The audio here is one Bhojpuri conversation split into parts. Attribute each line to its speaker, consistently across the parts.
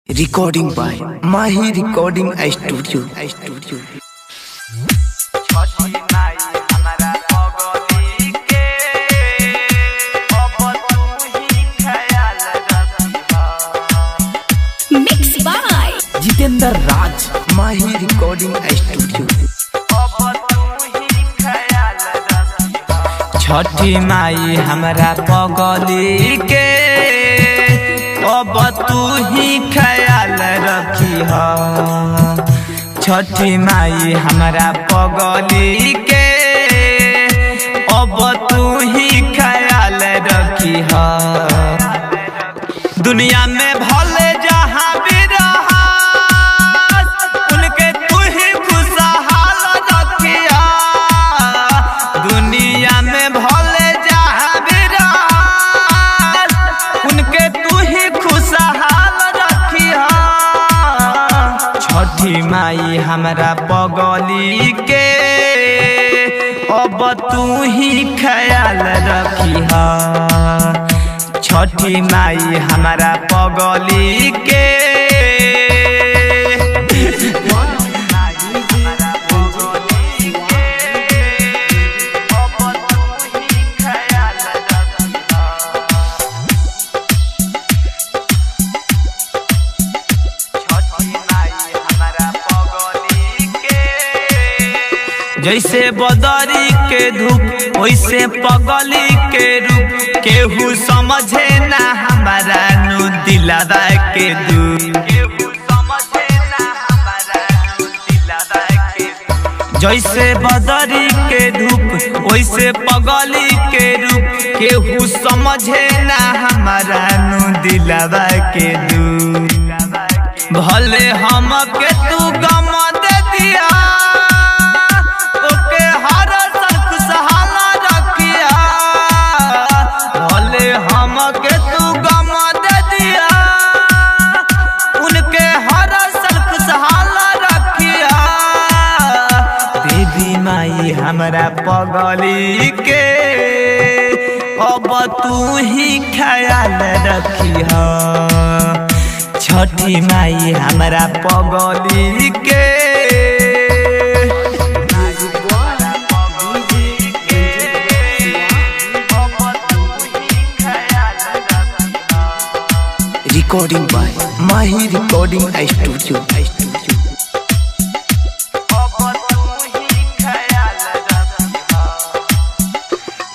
Speaker 1: Recording by Mahi recording studio.
Speaker 2: Mix by
Speaker 1: Jitendra Raj, Mahi recording studio.
Speaker 3: Chhathi Mai हमरा पगली के अब तू ही ख्याल रखी छठी माई हमरा पगली के अब तू ही ख्याल रखी दुनिया में भले जहाँ भी रहा उनके तू ही खुशहाल रखिया। दुनिया में भले जहाँ भी रहा उनके तू ही खुशहाल रखिया। छठी माई हमरा पगली के अब तू ही ख्याल रखिया। छठी माई हमारा पगली के। जैसे बदरी के धूप वैसे पगली के रूप, केहू समझे ना हमारा नु दिलावा के दुख। जैसे बदरी के धूप वैसे पगली के रूप, केहू समझे ना हमारा नु दिलावा के दुख। भले हम के तू गम दे दिया, ओके हर साल खुशहाल रखिया। भले हम के तू गम दे दिया, उनके हर साल खुशहाल रखिया। देवी माई हमरा पगली के अब तू ही ख्याल रखिया। छठी माई हमरा पगली के।
Speaker 1: Recording by Mahi recording studio.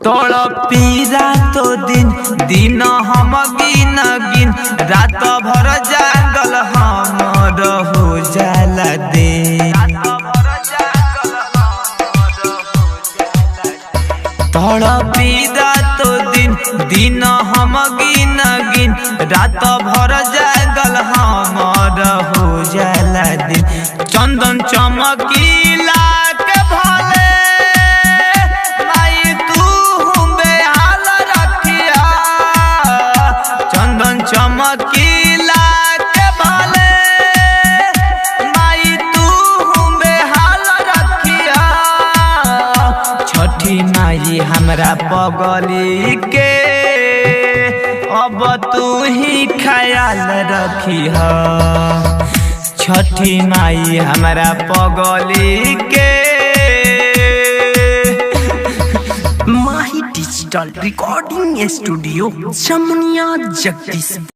Speaker 3: तोड़ पीरा तो दिन दिन हम गिन गिन, रात भर जागल हम रहू जाला दिन। तोड़ पीरा तो दिन दिन हम गिन गिन, रात भर जागल हम रहू जाला दिन। चंदन चमकीला के भले माई तू बेहाल रखिया। चंदन चमकीला के भले माई तू बेहाल रखिया। छठी माई हमरा पगली के अब तू ही ख्याल रखिया। छठी माई हमरा पगली के।
Speaker 4: Mahi digital recording studio, Jamunia Jagdish.